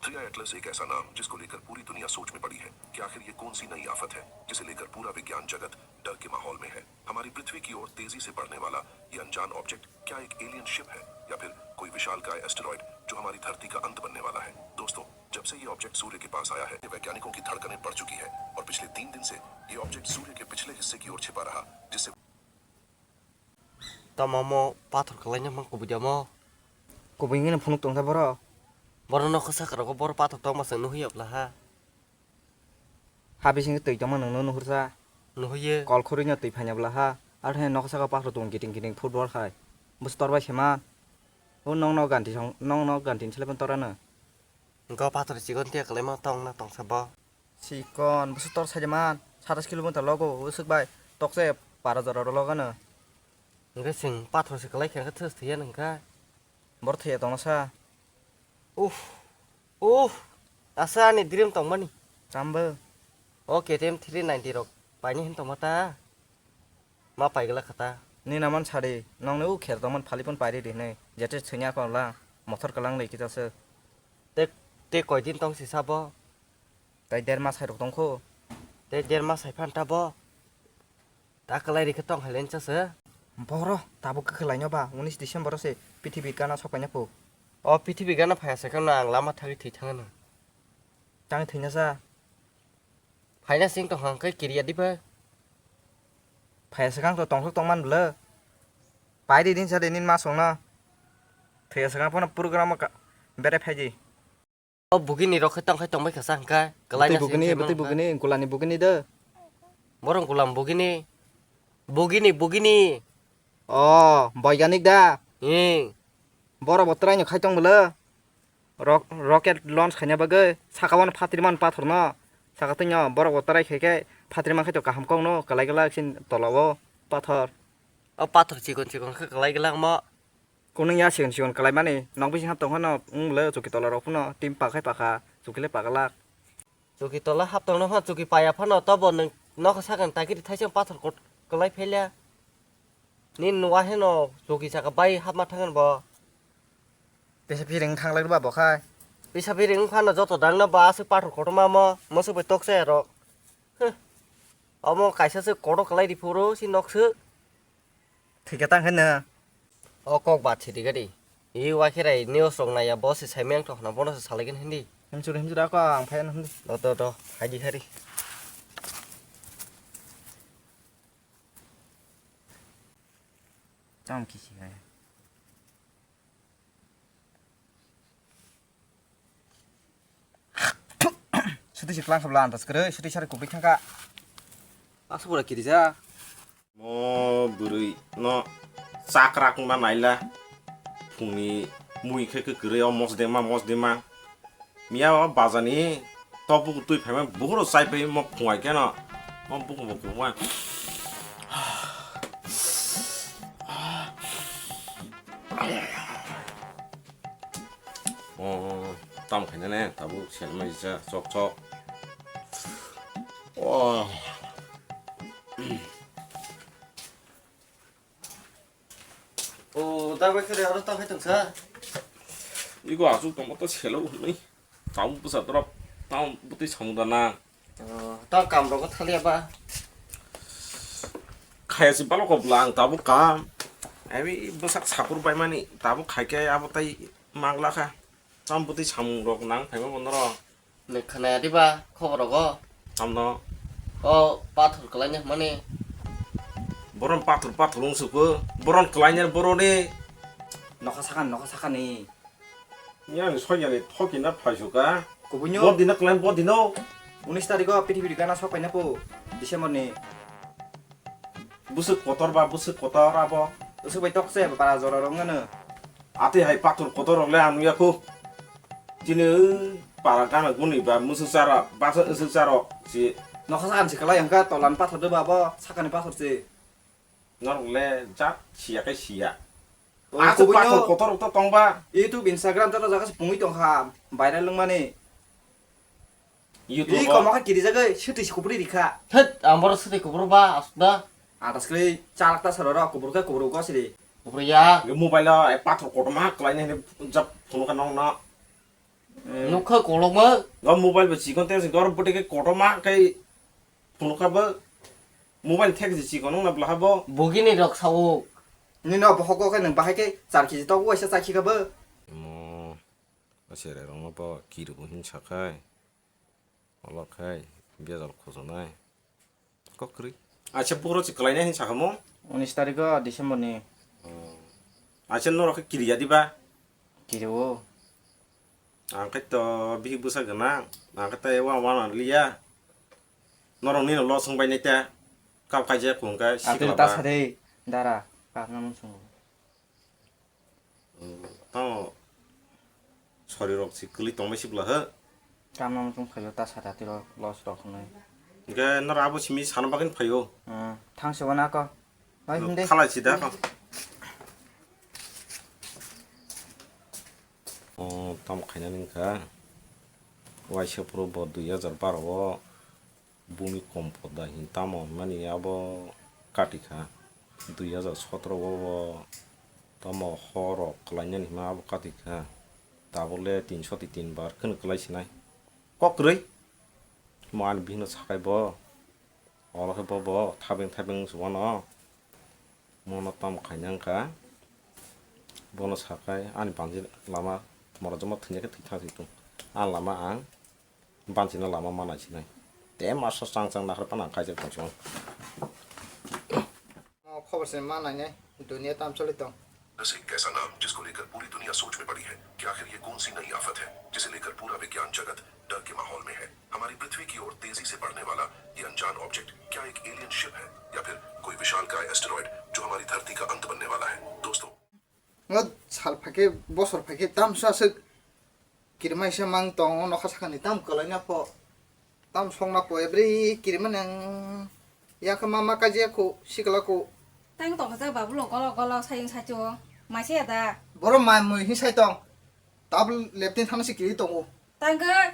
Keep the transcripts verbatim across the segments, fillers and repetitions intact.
दरिया एटलस एक ऐसा नाम जिसको लेकर पूरी दुनिया सोच में पड़ी है कि आखिर ये कौन सी नई आफत है जिसे लेकर पूरा विज्ञान जगत डर के माहौल में है। हमारी पृथ्वी की ओर तेजी से बढ़ने वाला ये अनजान ऑब्जेक्ट क्या एक एलियन शिप है या फिर कोई विशालकाय एस्टेरॉइड जो हमारी धरती का अंत बनने वाला है? दोस्तों, जब से ये ऑब्जेक्ट सूर्य के पास आया है, वैज्ञानिकों की धड़कनें बढ़ चुकी है और पिछले तीन दिन से ये ऑब्जेक्ट सूर्य के पिछले हिस्से की ओर छिपा रहा, जिससे Tamo mo pathor kwlaina mang kubui de mo. Kubui wngkhe phunuk tongkha borok. Borok nokha saka rogo borok pathor tongma se nuhwi ya bwla ha. Ha bisingo twi tongma nwngno nuhursa. Nuhwi ye. Kol khurui no twi phaina bwla ha. Ar he nokha saka pathor tong kiting kiting football khai. Bus tor bai sema. O nong no ganti song, nong no ganti ni sele pon torano. Go pathor chikon tiya kwlaima tong na tongsa bo. Sikon, bwswk tor saida man, satas kilometer logo, bwswk bai, tokse para jora rw logano. Hwnkhe chwng pathor se kwlai kha, hwnkhe thwk thwiya nw hwnkha. Bor thwiya tongna sa. Uff, uff, asa ani dream tongmani. Tambo. O K T M three ninety rok paini hin tongma ta. Ma paigwlak kha ta. Nini naman sadi, nongni u kher tongmani phalipun pairi di hinwi, jete thwngya kon lang, mothor kwlang lwi kisa se. Te, te koidin tong si sabo? Tai der mas hai rok tongkho. Te der mas hai phan ta bo? Ta kwlai rikhe tong hai lensa se. Boro, tabuk kwkhwlaino ba, unis December o se pithibi gana sok paina phu. O pithibi gana phaiya se kheno ang lama thagwi thwi thangano. Tang thwina sa. Phaina sing tong hang khe kiriya diba? Phaiya swkang to tongthok tongman bwle. Pai di din sa de nin ma songno. Thwiya swkang phano program o ka-, bere phai di. O bugini rok khe tong khai tong bai kha sa hwnkha. Kwlai bwtwi na sing bugini, sing bwtwi mano bugini, kulani bugini de. Borok kulam bugini. Bugini, bugini. O, boiganik da? Ee. Borok bo twraino khai tong bwle. Rock-, rocket launch khaina bagwi saka o phatri man pathor no. Saka twi no borok bo twrai khai khe phatri man khai to kaham kok no kwlai glak sin tola o pathor. O pathor chikon chikon khe kwlai glak mo. Kunung ya chikon chikon kwlai mani nok bising hap tong phano wng bwle chuki tola rok phano team pakhai pakha chuki le paglak. Chuki tola hap tongno phano chuki paiya phano tobo nwng nokha sakani takiri thaisa pathor kot kwlai phailya. Nini nuwa heno chuki saka bai hapma thangani bo. Pisa piring thanglai ba bo khai. Pisa piring phano joto dangna ba aswk pathor kotorma mo, moswk bai toksa rok. Huh. Omo kaisa se kotor kwlai ri phuru si nok swk. Thwikhe tang khe no. O kok ba thidi gadi. I wa khe rai news rok naiya bo se sai meng thok na bono se salai gani hindi. Himsuri himsuri ako ang phai ano hindi. Do do do. Haidi hari. Tang kisi hai. Suti si klang sabla antas kere, suti sari kubik thangka. Asuk bora kirija. Mo bwrwi no chakrak ma naila. Phungni mui khe khe kwrwi o mosdema mosdema. Miya o bazani tobuk twi phaima bukhuro chai phai mo phungai khe no. Mo bukhuk bo phungai. O, tam khaina ne, tabuk sen mai ja, chok chok. O. O, da bai khere aro ta khai tong sa. Iko asuk tong to selo hwnwi. Tabuk bwsa drop, tabuk bwtwi samung da na. O, ta kam rogo thaliya ba. Khaya si balok bwla ang tabuk kam. Abi bwsak sakur bai mani tabuk khai khe abo tai mangla kha. Tam bwtwi samung rok nang phaima bo norok. Ni khwnaya diba khobor rogo? Tamno. O pathor kwlaina hwnmani. Boron pathor pathor wng suko. Boron kwlaina boroni. Nokha sakani, nokha sakani. Yang soyani thoki na phaisuka. Kubunyo. Bo dina kwlain bo dino. Unis tarikh o pithibi gana sok paina po. December ni. Bwswk kotor ba bwswk kotor abo. Bwswk bai tokse para jora rok ngano. Ati hai pathor kotor rok le ang nuya khu. Chini para gana guni ba mwswk chara basa mwswk charo si. Nokha sakani si kwlai hwnkha tolan pathor de ba bo sakani pathor si. Norok le jat siya kai siya. O, aswk kubui pathor no kotor rok to tong ba. YouTube, Instagram joto jaga se pungwi tong kha viral wngmani. YouTube. Ih, o. Komo kha kirijagwi, swtwi si kubri rikha. Thut, ang borok swtwi kubur ba, aswk da. Atas kri chalak ta saroro, kubur khe kubur go siri. Kubur ya. Nge mobile o, eh, pathor kotorma kwlaini hwnwi jab phunukha nokno. Eh, Kha kolokma. O mobile bo chikon te gor bwtwi khe kotorma khe phunukha bo. Mobile thek je chikon wngna bwla bo. Bugini rok sao. Nino bohogo khe nwng bahai khe char kg tok waisa chakhi kha bo. Mo, o cherai rokno bo kiribo hin sakhai. Olo khai bejal khojoknai. Kok kwrwi. Acha, bugrok se kwlainai hin sakha mo? Unis tarikh o December ni. Oh. Acha, norok khe kiriya diba? Kiriwo. Ang khe to bihik bwsa gwnang. Ang khe tai wa wana liya. Norok nino lo swngbai nai ta. Kap khaijak kung khe. Atwino sikla ta ba. Sa de dara. Kapna mung sungo. Tamo sori rok si kwlwi tongmai si bwla he. Tamo tong phaio ta sata tiro los rok hwnwi. Hwnkhe noro abo simi sana bagwi phaio. Hmm, thang se wana ko. Oi, hindi. Khalai si da ko. Oh, tamo khaina ningkha. Waisa phuru bo dui hajar baro o. Bhumi kompo da hin tamo hinmani abo katikha, dui hajar sotoro o bo tamo horo kwlainani hinma abo katikha, tabukle tin soti tin bar kheno kwlai sinai. Kok kwrwi mo ani bihikno sakai bo, oro khe bo bo thabeng thabeng se wano. Mono tamo khaina wngkha, bono sakai ani bansi lama morojoma thwina khe thwi thang thwi tung. Ani lama ang banchino lama ma naisinai. Te master chang chang naharwi phano ang kaichak tong chwng. O khobor se ma nainai, duniya tam choli tong. बस एक ऐसा नाम जिसको लेकर पूरी दुनिया सोच में पड़ी है कि आखिर ये कौन सी नई आफत है जिसे लेकर पूरा विज्ञान जगत डर के माहौल में है। हमारी पृथ्वी की ओर तेजी से बढ़ने वाला ये अनजान ऑब्जेक्ट क्या एक एलियन शिप है या फिर कोई विशालकाय एस्टेरॉयड जो हमारी धरती का अंत बनने वाला है? दोस्तों, Ngo sal phaikhe, bosor phaikhe, tamsa aswk kirimaisa mang tongo, nokha sakani tam kwlaina pho, tam songna pho, ebri kirimani ang yakhe ma ma kaijia kho, sikla kho. Tang tongkha jak babulo golo golo sayung sacho, maise ya da. Borok mai mui hin sai tong, tabuk leptin thangna se kiri tongo. Tang khe.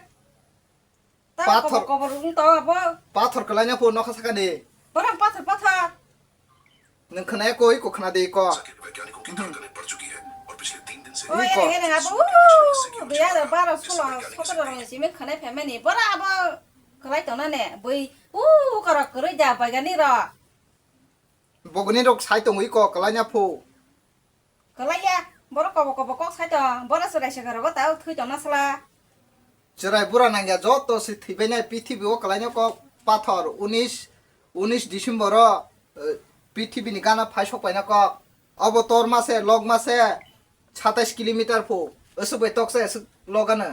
Tamo Pathor. Kobor kobor wng tong abo. Pathor kwlaina pho nokha sakani. Borok pathor pathor. Nwng khwnaya koi ko khwna de ko. वैज्ञानिकों की धड़कनें बढ़ चुकी है और पिछले तीन दिन से Oi, iko. Ere, ere, abo, dui hajar baro, solo, sotoro rong simi khwnai phaimani. Bora abo kwlai tongna ne. Bui, u, korok kwrwi da, baigani rok. Bogni rok sai tongwi ko kwlaina pho. Kwlaiya, borok kobo kobo kok sai tong, borok chwrai se gorogo ta thwi tongna sla. Chwrai bura nangya joto se thwibainai pithibi o kwlaino kok pathor unis, unis December o, eh, pithibini gana phai sokpaina kok. Obo torma se, logma se, satais kilometer pho, aswk bai tok se, aswk logano,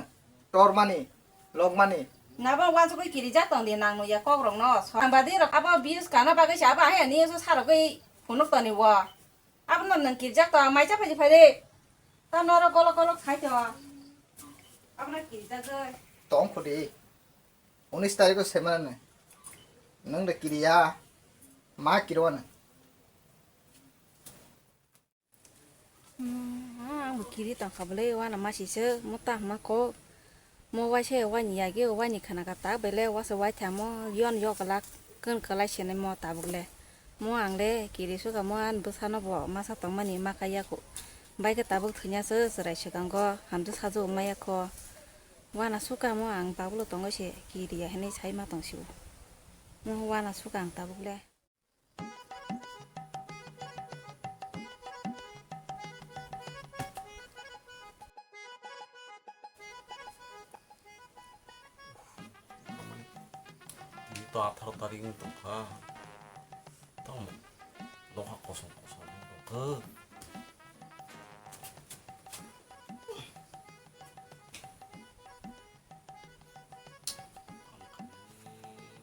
tormani, logmani. Nabo wansugwi kirijak tongdi nang nuya kokrokno, so-, ang badi rok abo views kana bagwi se abo ayani so sarogwi phunuk toni wo. Abono nwng kirijak tong, maisa phaidi phaidi. Ta noro golok golok sai tong. Abono kirijagwi. Tong khudi. Unis tarikh o semana nw. Nwng de kiriya. Ma kirwana. Hmm, ang bo kiri tong kha bwle, wana masi se, muta hama ko. Mo waisa waini yagi o waini khana kha ta bele wasa waithamo yon yok lak kwn kwlai se nai mo tabuk le. Mo ang le kiri suka mo ani bwsano bo masa tongmani ma kaiya kho. Bai khe tabuk thwnya se chwrai swkango hamjwk sajwk wngmaya kho. Wana suka mo ang babulo tongo se kiri ya hinwi sai ma tong sio. Mo wana suka ang tabuk le. Ini to atharo tarik wng tongkha. Tamo nokha kosong kosong wng tongkha.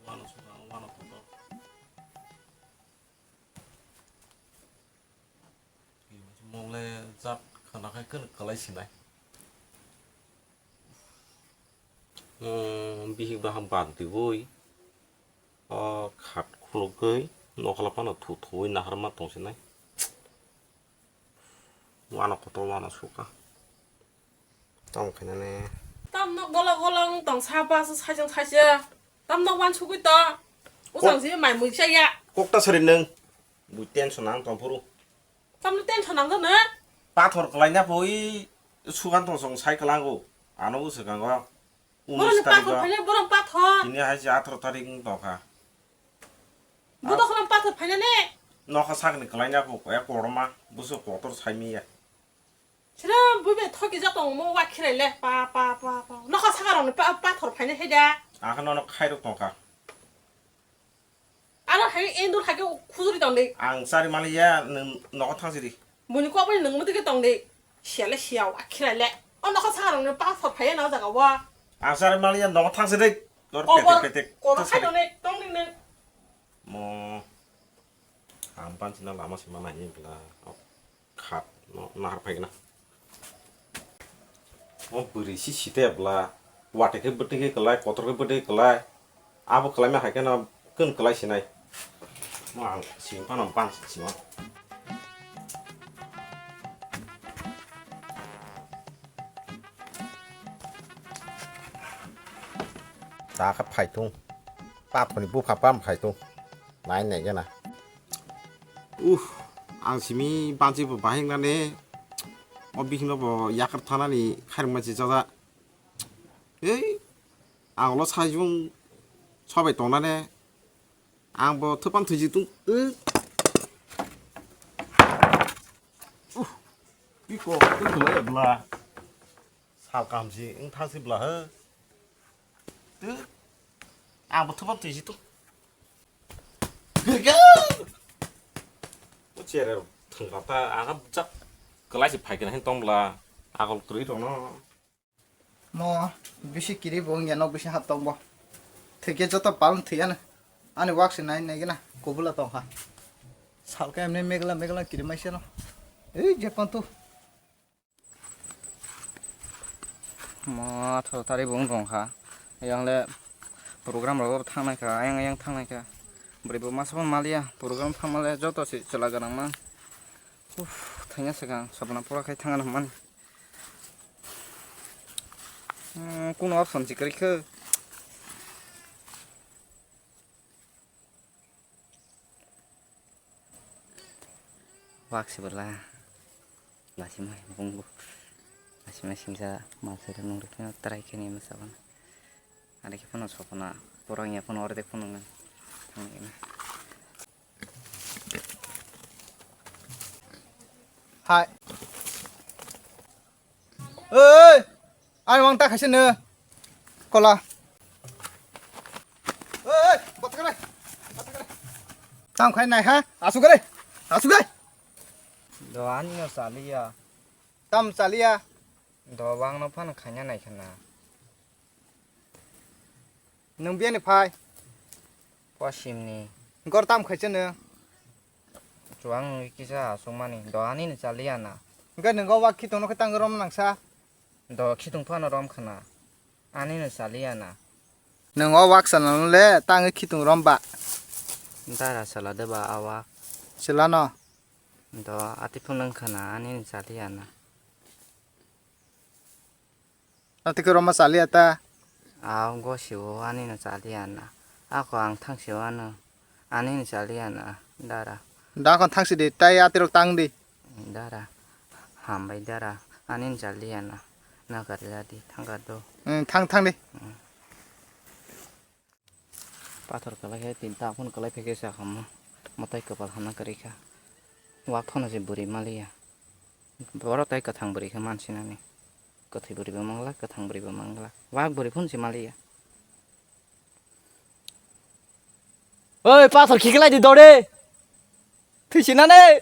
Wano swnam, wano kotor. Mole jat khana khai kwrwk kwlai sinai. Hmm, bihik baham bag diwi. O khat khulugwi nokla phano thu thuwi naharma tongsinai. Wano kotor wano suka. Tamo khainani. Tamno golo golo wng tong sapa se saijang saija. Tamno wansugwi to. Usang si mai mui chaya. Kokta sari nwng. Bui tension ang tong phuru. Tamno tension ang no? Pathor kwlaina poi sugan tong song sai kwlango. Ano u swkango. Borok ni pathor phainai, borok pathor. Tini hai se atharo tarik wng tongkha. Bo dokhno pathor phainani. Nokha sakni kwlaina bo ya koroma, buso kotor saimiya. Sira bui bai thoki ja tongmo wa khirai le, pa, pa, pa, pa. Nokha sakarokni pa, pathor phainai hai da. Ang khe nono khairok tongkha. Ano hai endur hai khe khujuri tong di. Ang chari maliya, nwng nogo thang sidi. Buini kok bai nwng mwtwi khe tong di. Siya le siya, wa khirai le. O nokha sakarokni pathor phaiya na o jaga o. Ang chari maliya, nogo thang sidi. Kor Kobor, petek petek. Kor Thang khai sidi. Tong di, tong di nwng. Mo. Ang pansina lama sima nai bla. Khat no nahar phai gana. O bwrwi si site bla. Wate khe bwtwi khe kwlai, kotor khe bwtwi kwlai. Abo kwlaima hai kheno kun kwlai sinai. Mo ang sing phano ban sima. Ta kha phai thung. Pap ni bupha pam phai thung. Nai nai gana. Uh, ang simi bansi bo bahing nani, o bihingno bo yakar thanani khairok mansi jaja. Ei, ang lo sajung sobai tongnani, ang bo thupang thuji tung. Eh. Uh, iko, iko ya bla. Sal kamsi, eng thasi bla he. Tu, ang bo thupang thuji tung. O chere thwngkha ta, aga bwchak kwlai se phaikhe na hin tong bla, agol kwrwi rokno. Mo bisi kiri bo wngya, nok bisi hap tong bo. Thwikhe joto palwng thwiyano. Ani wak se nai nai gana kubula tongkha. Salka emne megla megla kiri maisano. Ei je pantu. Mo atharo tarik bo wng tong kha. Yang le program rogo thang nai kha, ayang ayang thang nai kha. Bwrwi bo masa phano maliya, program thang male joto se chwla gwnang man. Uff, thangya swkang, sopna pura khai thang nang man. Hmm, kuno option se kwrwi khe. Wak se bwla. Lasima bung bu. Lasima singsa mal se nung rikno try khe ni masa bana. Ada khe phano sopna. Porang ya phano ordek phano ngan. Thang ni na. Hai. Oi, ani wng ta khaisa no. Kola. Oi, oi, bata kare. Bata kare. Tam khai nai ha? Asu kare. Asu kare. Do ani no chaliya. Tam chaliya. Do bang no phan khaina nai khana. Nwng biyani phai? Posimni. Gor tam khaisa nwng? Chuang kisa aswkmani. Do ani ni chaliya na. Hwnkhe nwng o wak khitung no khe tang rom nangsa? Do khitung phano rom khana. Ani ni chaliya na. Nwng o wak sana le tang khitung rom ba? Dara sala de ba a wak. Sila no? Do ati phung nang khana ani ni chaliya na. Ati khe roma chaliya ta? Aw gosio ani no chaliya na. Ako ang thangsi o ano ani no chaliya na dara. Da kon thangsi di, tai ati rok tang di. Dara hambai dara ani no chaliya na. Na karila di thangka do. Hmm, thang thang di. Hmm. Pathor kwlai khe tin ta phano kwlai phai khe sa kha mo. Mwtai kwpal hamna kwrwi kha. Wak phano se bwrwi maliya. Borok tai kwthang bwrwi khe mansinani. Kwthwi bwrwi bo mangla, kwthang bwrwi bo mangla. Wak bwrwi phano se maliya. Oi, pathor khiklai di dore. Thwisinani.